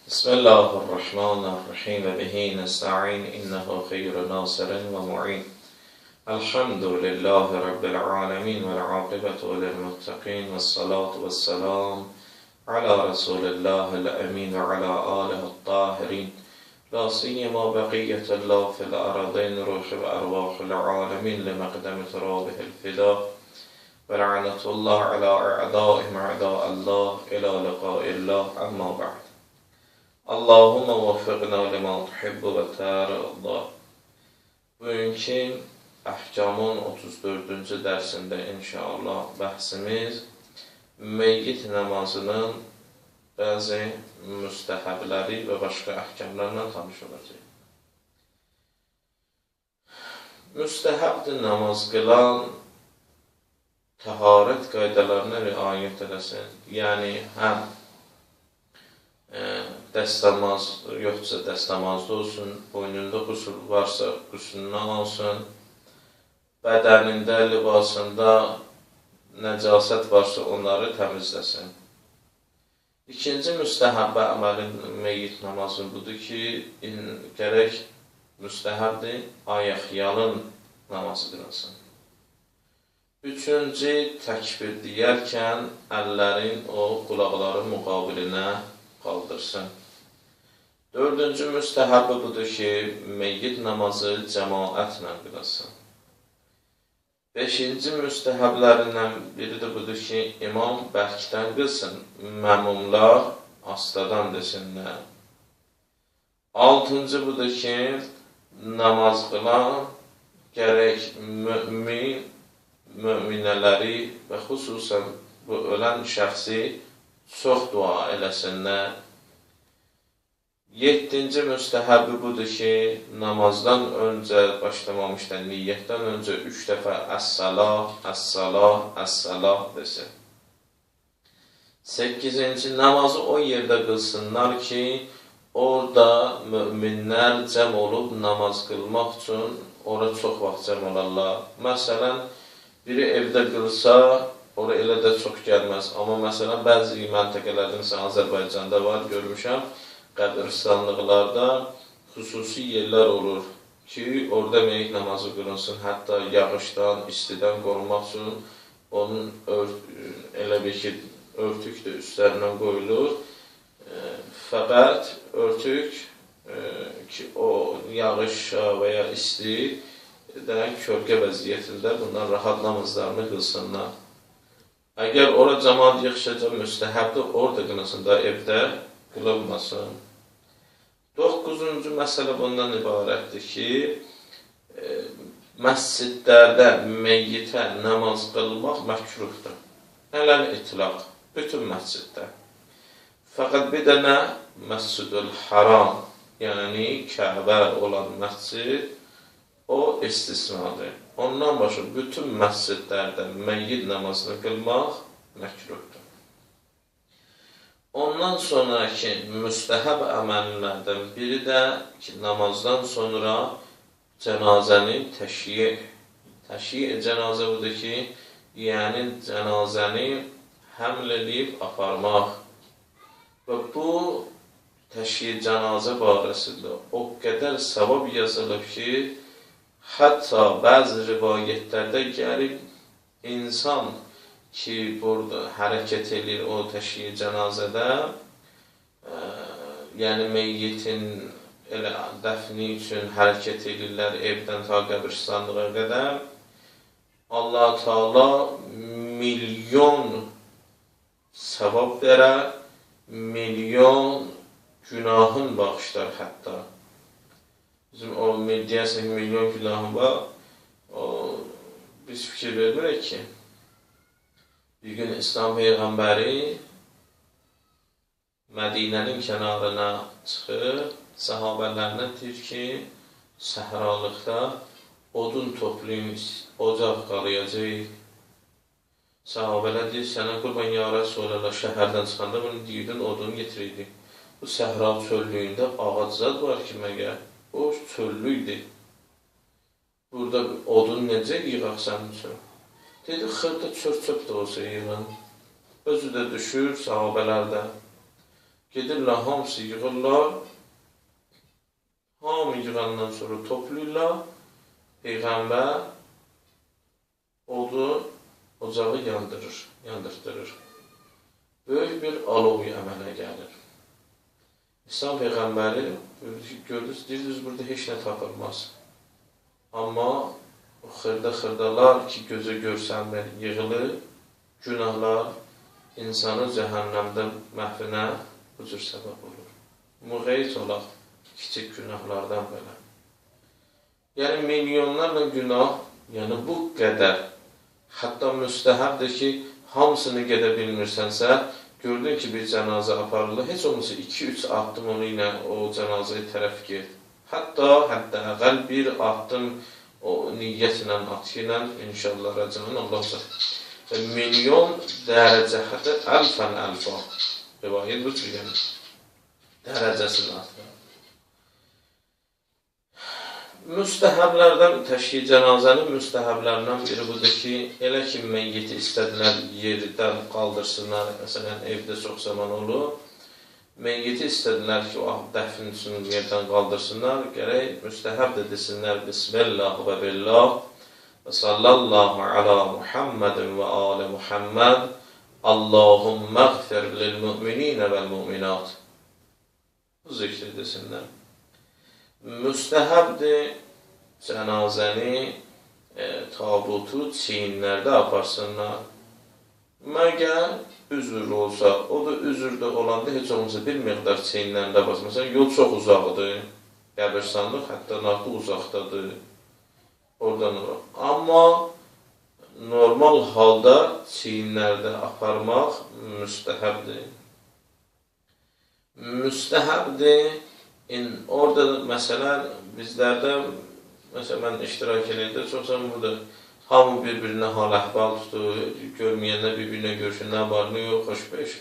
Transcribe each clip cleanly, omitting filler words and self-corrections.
Bismillahirrahmanirrahim və bihi nəsta'in innehu xeyru nasirin və mu'in. Elhamdülillahi Rabbil alemin vəl aqibətu lil-muttaqin vəssalatu vəssalam ala Rasulillahil əmin və ala alihi tahirin. La siyema bəqiyyətullah fil aradin ruhi və ərvahil alemin li məqdəmi turabihil fida. Və la'nətullah ala a'daihim a'da'allah ila liqaillah amma ba'd. Allahumma vəffiqna lima tuhibbu və tərda. Bugünkü əhkamın 34-cü dərsində inşallah bəhsimiz meyyit namazının bəzi müstəhəbləri və başqa əhkamlarla tanış olacaq. Müstəhəbdir namaz qılan təharət qaydalarına riayət eləsin. Yəni, həm dəstəmaz yoxdursa dəstəmazda olsun, boynunda qüsur varsa qüsüründən alsın, bədənində, libasında nəcasət varsa onları təmizləsin. İkinci müstəhəbbə əməlin meyyit namazı budur ki, gərək müstəhəbdir, ayaq yalın namazı qılsın. Üçüncü, təkbir deyərkən əllərin o qulaqların müqabilinə qaldırsın. Dördüncü müstəhəbbi budur ki, meyyit namazı cəmaətlə qılsın. Beşinci müstəhəblərindən biri də budur ki, imam bərkdən qılsın, məmumlar astadan desinlər. Altıncı budur ki, namaz qılan gərək mümin, möminələri və xüsusən bu ölən şəxsi çox dua eləsinlər. Yeddinci müstəhəbbi budur ki, namazdan öncə başlamamışdan, niyyətdən öncə 3 dəfə əs-salah, əs-salah, əs-salah desin. Səkkizinci, namazı o yerdə qılsınlar ki, orada möminlər cəm olub namaz qılmaq üçün ora çox vaxt cəm olarlar. Məsələn, biri evdə qılsa, ora elə də çox gəlməz. Amma məsələn, bəzi məntəqələrdə, məsələn, Azərbaycanda var, görmüşəm, qəbirstanlıqlarda xüsusi yerlər olur ki, orada meyyit namazı qılınsın. Hətta yağışdan, istidən qorunmaq üçün onun elə bir ki, örtük də üstlərindən qoyulur. Fəqət örtük ki, o yağışa və ya isti kölgə vəziyyətində bunlar rahat namazlarını qılsınlar. Əgər ora cəmaat yığışacaq, müstəhəbdir, orada qılınsın da, evdə qılınmasın. Doqquzuncu məsələ bundan ibarətdir ki, məscidlərdə meyyitə namaz qılmaq məkruhdur. Ələl itlaq, bütün məsciddə. Fəqət bir dənə Məscidül Haram, yəni Kəbə olan məscid, o istisnadır. Ondan başqa bütün məscidlərdə meyyit namazını qılmaq məkruhdur. Ondan sonraki müstəhəb əməllərdən biri də ki, namazdan sonra cənazəni təşyiə. Təşyiə cənazə budur ki, yəni cənazəni həml edib aparmaq. Və bu təşyiə cənazə barəsində o qədər savab yazılıb ki, hətta bəzi rivayətlərdə gəlib insan ki, burada hərəkət edir o təşyiə cənazədə, yəni meyyitin elə dəfni üçün hərəkət edirlər evdən ta qəbirstanlığa qədər, Allah Teala milyon savab verər, milyon günahın bağışlar hətta. Bizim o deyəsən ki, milyon günahın var, o, biz fikir vermirik ki, bir gün İslam Peyğəmbəri Mədinənin kənarına çıxır, səhabələrinə deyir ki, səhralıqda odun toplayın, ocaq qalayacaq. Səhabələr deyir, sənə qurban ya Rəsulallah, şəhərdən çıxanda bunu deyirdin, odun getirirdik. Bu səhra çöllüyündə ağac zad var ki, məgər? O çöllüydü. Burada odun necə yığaq sənin üçün? Dedi, xırda çör-çöp də olsa yığın. Özü də düşür sahabələrdə. Gedirlər, hamısı yığırlar. Hamı yığandan sonra toplayırlar. Peyğəmbər odu, ocağı yandırır, yandırtdırır. Böyük bir alov əmələ gəlir. İslam Peyğəmbəri gördünüz, deyirdiniz, burada heç nə tapılmaz. Amma o xırda-xırdalar ki, gözə görsənmir, yığılır, günahlar insanı cəhənnəmdə məhvinə bu cür səbəb olur. Müğeyt olaq kiçik günahlardan belə. Yəni, milyonlarla günah, yəni bu qədər, hətta müstəhəbdir ki, hamısını gedə bilmirsənsə, gördün ki, bir cənazə aparılır, heç olmasa 2-3 addım onu ilə o cənazəyə tərəf get. Hətta, hətta əqəl bir addım o niyyətlə, atı ilə, inşallah rəcanın Allah və milyon dərəcə, hətta əlfən əlfa, rivayət bu cür, yəni, dərəcəsini artırır. Müstəhəblərdən, təşyih cənazənin müstəhəblərindən biri budur ki, elə ki, meyyiti istədilər yerdən qaldırsınlar, məsələn, evdə çox zaman olur, meyyiti istədilər ki, o dəfn üçün yerdən qaldırsınlar, gərək müstəhəb də desinlər, Bismillah və billah və sallallahu ala Muhammedin və ali Muhammed, Allahümmə qfir lil müminə vəl müminat. Bu zikri desinlər. Müstəhəbdir cənazəni, tabutu çiyinlərdə aparsınlar. Məgər üzr olsa, o da üzrdə olanda heç olmasa bir miqdar çiyinlərində aparsın. Məsələn, yol çox uzaqdır, qəbirstanlıq hətta artıq uzaqdadır. Oradan ora. Amma normal halda çiyinlərdə aparmaq müstəhəbdir. Müstəhəbdir. Orada, məsələn, bizlərdə, məsələn, mən iştirak eləyəndə çox zaman burada hamı bir-birinə hal-əhval tutur, görməyənlər bir-birinə görüşür, nə var, nə yox, xoşbeş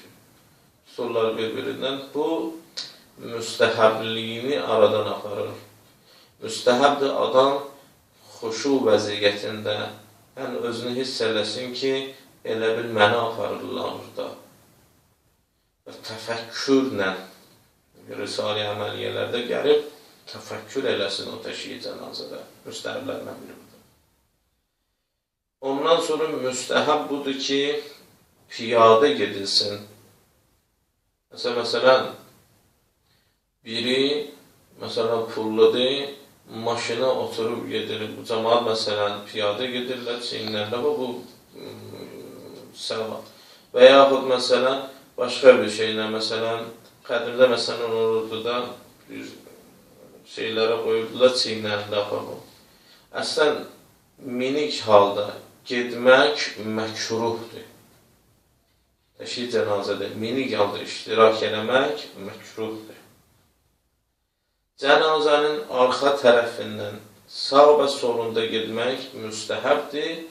tuturlar bir-birindən. Bu, müstəhəbliyini aradan aparır. Müstəhəbdir adam xuşu vəziyyətində, yəni özünü hiss eləsin ki, elə bil məni aparırlar orada. Və təfəkkürlə, Risale-i əməliyyələrdə gəlib təfəkkür eləsin o təşyiə cənazədə, müstəhəblərdən biri budur. Ondan sonra müstəhəb budur ki, piyada gedilsin. Məsələn, biri məsələn, pulludur, maşına oturub gedir. Bu cəmaat məsələn, piyada gedirlər, çiyinlərdə bu səva. Və yaxud məsələn, başqa bir şeylə, məsələn, qədimdə məsələn olurdu da, bir şeylərə qoyurdular, çiyinlərində aparmaq. Əslən, minik halda getmək məkruhdur. Təşyih cənazədə minik halda iştirak eləmək məkruhdur. Cənazənin arxa tərəfindən sağ və solunda getmək müstəhəbdir.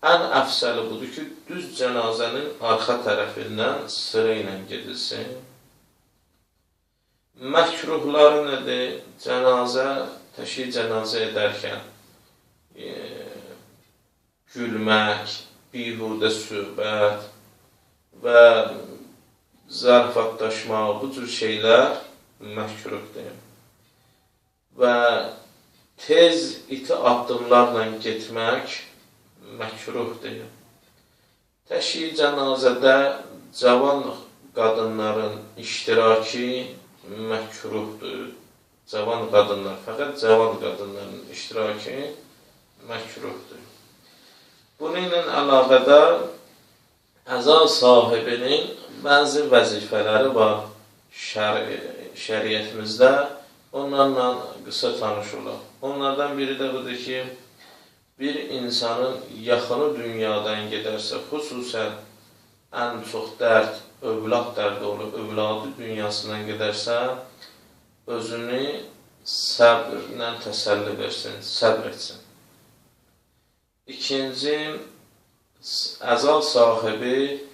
Ən əfsəli budur ki, düz cənazənin arxa tərəfindən sıra ilə gedilsin. Məkruhları nədir? Cənazə, təşyih cənazə edərkən gülmək, bihudə söhbət və zarafatlaşmaq, bu cür şeylər məkruhdur. Və tez iti addımlarla getmək məkruhdur. Təşyih cənazədə cavan qadınların iştirakı məkruhdur. Cavan qadınlar, fəqət cavan qadınların iştirakı məkruhdur. Bununla əlaqədar əza sahibinin bəzi vəzifələri var şəriətimizdə. Onlarla qısa tanış olaq. Onlardan biri də budur ki, bir insanın yaxını dünyadan gedərsə, xüsusən ən çox dərd, övlad dərdi olur, övladı dünyasından gedərsə, özünü səbrlə təsəlli versin, səbr etsin. İkinci, əza sahibi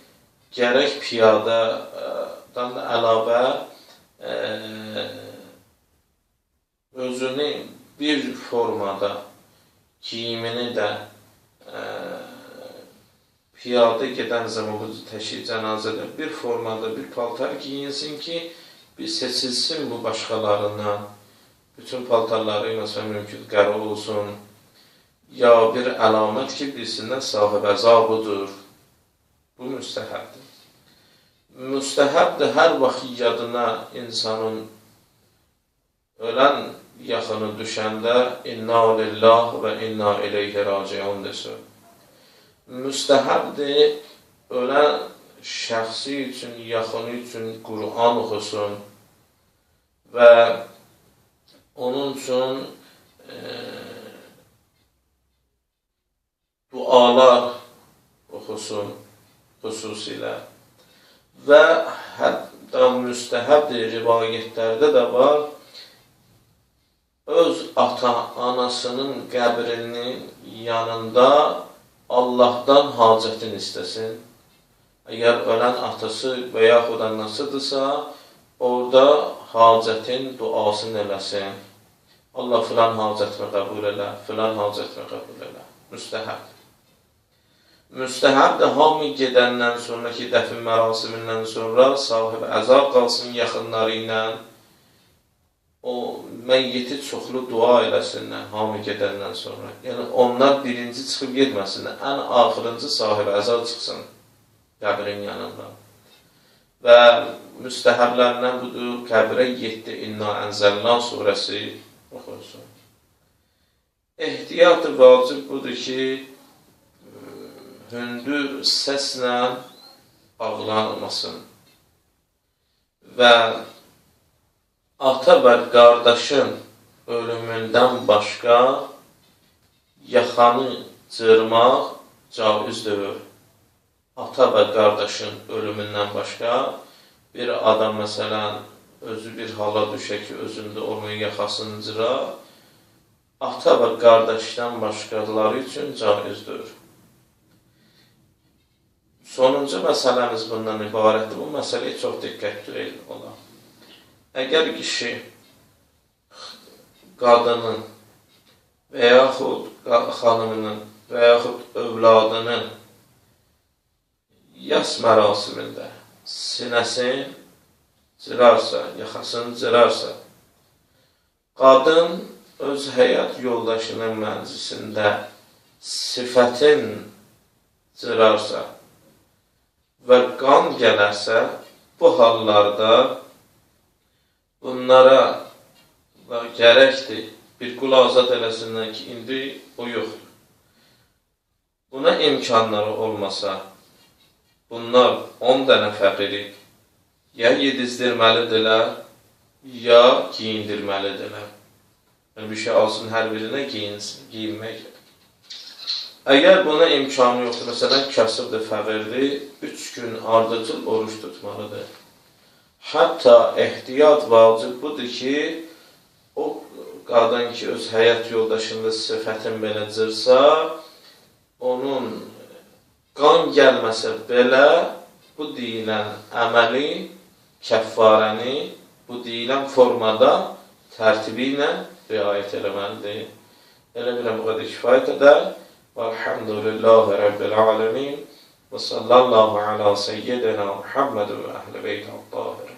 gərək piyadadan da əlavə özünü bir formada, giyimini də piyada gedən zaman bu təşyih cənazədə bir formada bir paltar giyinsin ki, Bir seçilsin bu başqalarından. Bütün paltarları, məsələn, mümkün qara olsun. Ya bir əlamət ki, bilsinlər sahib əza budur. Bu müstəhəbdir. Müstəhəbdir hər vaxt yadına insanın ölən yaxını düşəndə inna lillah və inna ileyhi raciun desin. Müstəhəbdir ölən şəxsi üçün, yaxını üçün Qur'an oxusun və onun üçün dualar oxusun xüsusilə. Və hətta müstəhəbdir, rivayətlərdə də var, öz ata-anasının qəbrinin yanında Allahdan hacətini istəsin. Əgər ölən atası və yaxud anasıdırsa, orada hacətin duasını eləsin. Allah filan hacətimi qəbul elə, filan hacətimi qəbul elə. Müstəhəb. Müstəhəb də hamı gedəndən sonra ki, dəfin mərasimindən sonra sahib əza qalsın yaxınları ilə, o məyyiti çoxlu dua eləsinlər hamı gedəndən sonra. Yəni, onlar birinci çıxıb getməsinlər, ən axırıncı sahib əza çıxsın qəbrin yanında. Və müstəhəblərindən budur, qəbrə 7 İnna Ənzəlna surəsi oxunsun. Ehtiyat-ı vacib budur ki, hündür səslə ağlanmasın və ata və qardaşın ölümündən başqa yaxanı cırmaq caiz deyil. Ata və qardaşın ölümündən başqa bir adam məsələn özü bir hala düşə ki, özündə onun yaxasını cıra, ata və qardaşdan başqaları üçün caiz deyil. Sonuncu məsələmiz bundan ibarətdir. Bu məsələyə çox diqqətli olaq. Əgər kişi qadının və yaxud xanımının və yaxud övladının yas mərasimində sinəsini cırarsa, yaxasını cırarsa, qadın öz həyat yoldaşının mənzisində sifətin cırarsa və qan gələrsə, bu hallarda bunlara gərəkdir bir qul azad eləsinlər ki, indi o yoxdur. Buna imkanları olmasa, bunlar 10 dənə fəqiri ya yedizdirməlidirlər, ya giyindirməlidirlər. Yəni, bir şey alsın, hər birinə giyinsin, giyinmək. Əgər buna imkanı yoxdur, məsələn, kasıbdır, fəqirdir, 3 gün ardıcıl oruç tutmalıdır. Hətta ehtiyat vacib budur ki, o qadın ki, öz həyat yoldaşında sifətin belə cırsa, onun qan gəlməsə belə bu deyilən əməli, kəffarəni bu deyilən formada tərtibi ilə riayət eləməlidir. Elə biləm, bu qədər kifayət edər. Velhamdülillahi Rabbil alemin və sallallahu ala seyyidina Muhammed və əhl-i beyt-i tahirin.